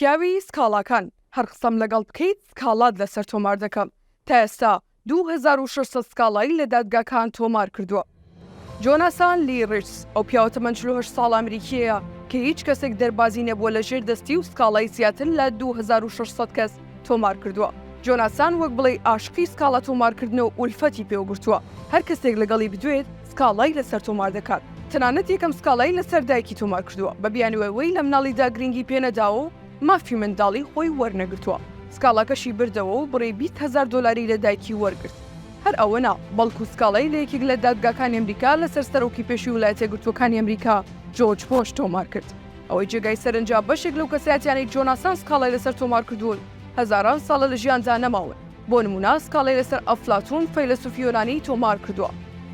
پیاوی سکاڵاکان، هەر قسەم لەگەڵ بکەیت سکاڵات لەسەر تۆمار دەکەم، تا ئێستا 2600 سکاڵای لە دادگاکان تۆمار کردووە. جۆناسان لی ڕیچس، ئەو پیاوە تەمەن 48 ساڵە ئەمریکییەیە کە هیچ کەسێک دەربازی نەبووە لە ژێر دەستی و سکاڵای زیاتر لە 2600 کەس تۆمار کردووە. جۆناسان وەک بڵێی ئاشقی سکاڵا تۆمارکردنە و ئولفەتی پێوە گرتووە، هەر کەسێک لەگەڵی بدوێت سکاڵای لەسەر تۆمار دەکات. تەنانەت یەکەم سکاڵای لەسەر دایکی تۆمار کردووە بە بیانووی ئەوەی لە مناڵیدا گرنگی پێ نەداوە و مافی منداڵی خۆی وەرنەگرتووە. سکاڵاکەشی بردەوە و بڕی 20 هەزار دۆلاری لە دایکی وەرگرت. هەر ئەوە نا، بەڵکو سکاڵای لە یەکێک لە دادگاکانی ئەمریکا لەسەر سەرۆکی پێشووی ویلایەتە یەکگرتووەکانی ئەمریکا جۆرج بۆش تۆمار کرد. ئەوەی جێگای سەرنجە بەشێک لەو کەسایەتیانەی جۆناسان سکاڵای لەسەر تۆمار کردوون هەزاران ساڵە لە ژیاندا نەماون، بۆ نموونە سکاڵای لەسەر ئەفلاتون فەیلەسوفی یۆنانی تۆمار کردووە.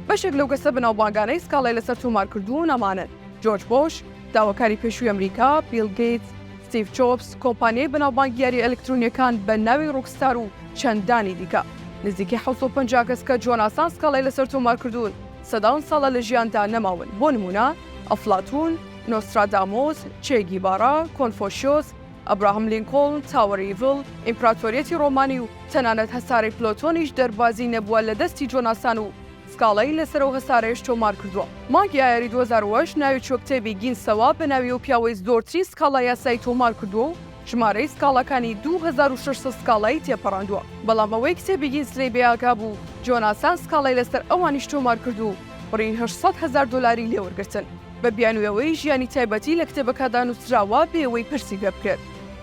بەشێک لەو کەسە بەناوبانگانەی سکاڵای لەسەر تۆمار کردوون ئەمانەن، جۆرج بۆش، داواکاری پێشووی ئەمریکا، بیڵ گەیتس، ستیڤ جۆبس، کۆمپانیای بەناوبانگی یارییە ئەلکترۆنییەکان بە ناوی ڕۆکستار و چەندانی دیکە. نزیکەی 750 کەس کە جۆناسان سکاڵای لەسەر تۆمار کردوون سەدان ساڵە لە ژیاندا نەماون، بۆ نموونە ئەفلاتون، نۆسترادامۆس، چێ گیڤارا، کۆنفۆشیۆس، ئەبراهام لینکۆڵن، تاوەری ئیڤڵ، ئیمپراتۆریەتی ڕۆمانی و تەنانەت هەسارەی پلۆتۆنیش دەربازی نەبووە لە دەستی جۆناسان و سکاڵای لەسەر ئەو هەسارەیەش تۆمار کردووە. مانگی ئایاری 2008 ناوی چووە کتێبی گینسەوە بە ناوی ئەو پیاوەی زۆرترین سکاڵای یاسایی تۆمار کردووە و ژمارەی سکاڵاکانی 2600 سکاڵای تێپەڕاندووە. بەڵام ئەوەی کتێبی گینس لێی بێئاگا بوو، جۆناسان سکاڵای لەسەر ئەوانیش تۆمار کرد و بڕی 800 هەزار دۆلاری لێوەرگرتن. بە بیانووی ئەوەی ژیانی تایبەتی لە کتێبەکەدا نووسراوە بێ ئەوەی پرسی پێ بکرێت.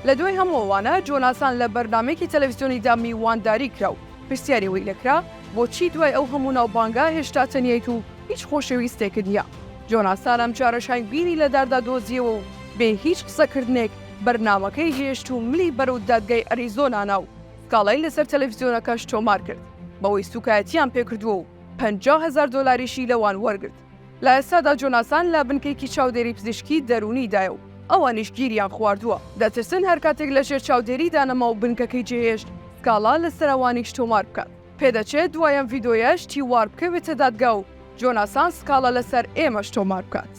لە دوای هەموو ئەوانە جۆناسان لە بەرنامەیەکی تەلەفزیۆنیدا میوانداری کرا و پرسیاری ئەوەی لێکرا بۆچی دوای ئەو هەموو ناوبانگە هێشتا تەنیایت و هیچ خۆشەویستێکت نییە؟ جۆناسان ئەمجارەش هەنگوینی لە داردا دۆزییەوە و بێ هیچ قسەکردنێک بەرنامەکەی هێشت و ملی بەرەو دادگای ئەریزۆنا نا و سکاڵای لەسەر تەلەفزیۆنەکەش تۆمار کرد بەوەی سووکایەتییان پێکردووە و 50 هەزار دۆلاریشی لەوان وەرگرت. لە ئێستادا جۆناسان لە بنکەیەکی چاودێری پزیشکی دەروونیدایە و ئەوانیش گیریان خواردووە، دەترسن هەرکاتێک لەژێر چاودێریدا نەما و بنکەکەی جێهێشت سکاڵا لەسەر ئەوانیش تۆمار بکات. پێدەچێت دوای ئەم ڤیدۆیەش تیوار بکەوێتە دادگا و جۆناسان سکاڵا لەسەر ئێمەش تۆمار بکات.